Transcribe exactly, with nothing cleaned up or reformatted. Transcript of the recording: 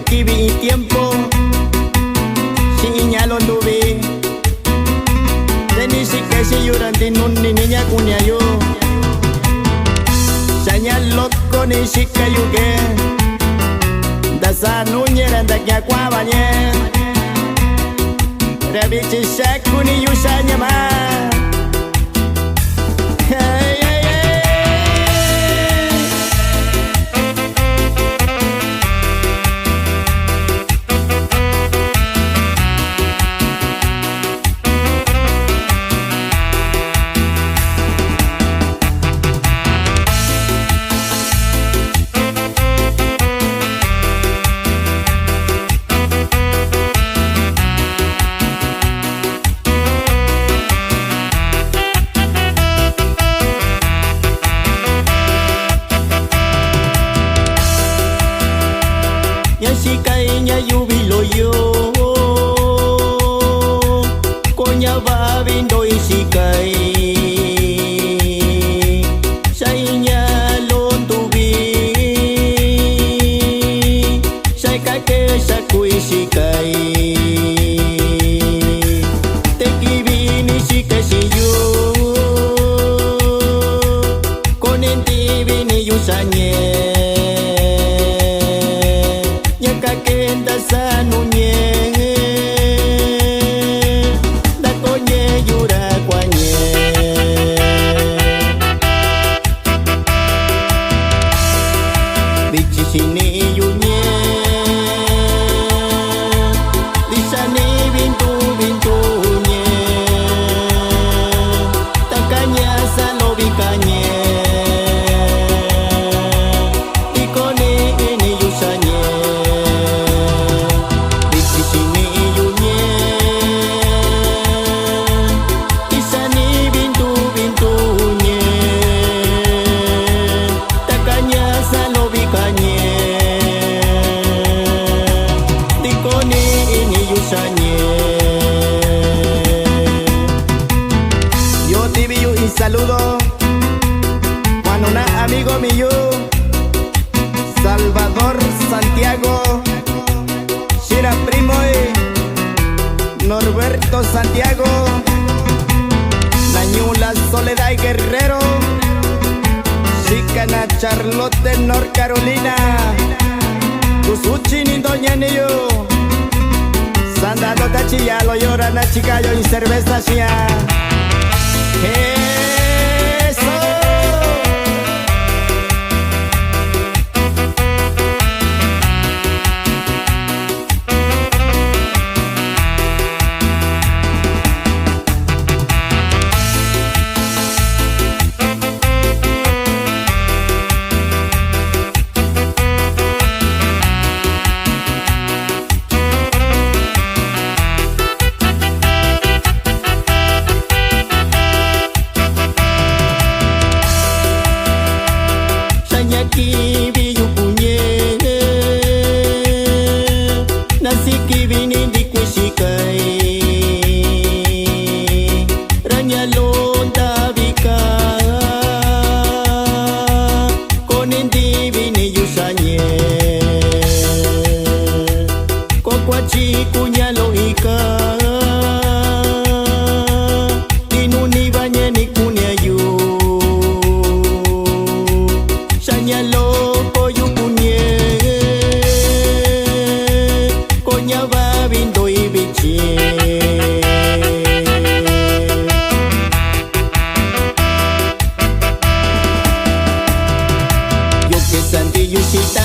kivi iin tiempo, xiꞌin ña londuvi, te ndixika xiꞌin yu ra ndinuni ni ña kuña yu. Xa ña loco ni xika yu ke, ndasaa nuu ña ra ndakiꞌin kuaꞌan va ña, ra vichin xaku ni yu xaꞌa ña maa. Ña xika iin ña yuvi loyo, koo ña vaꞌa vi ndo xika i, xa iin ña londuvi, xa ika ke xaku i xika i. Te kivi ni xika xiꞌin yu, koo ni ndivi ni yu xaña, ña ka ke ndasaa nuu ña, ndakoñe yu ra kuaña. Vichin xini yu ña, ndixa ni vindu vindu ña, ta kaña sa lovi kaña, ndikoo ni ini yu xaña. Vichin xini yu ña, ndixa ni vindu vindu ña, ta kaña sa lovi kaña, ndikoo ni ini yu xaña. Yo tivi yu iin saludo kuaꞌnu na amigo mi yu Salvador Santiago, xiꞌin ra primo i Norberto Santiago, na ñuu La Soledad Guerrero, xika na Charlotte, North Carolina. Kusuchi ni ndo ñani yu, sandaa ndo ta chi yaꞌa loyo ra na chikaa yo iin cerveza xiꞌin ña. Eso. Xa ña kivi yu kuñee, na siki vi ni ndikun xika i, ra ña loo ndavi ka, koo ni ndivi ni yu xaña, koo kuachi ku ña loꞌi ka, ndinuni va ña ni kuña yu, xa ña loko yu kuñee, koo ña vaꞌa vi ndo i vichin. Yo ke sandiꞌi yu xika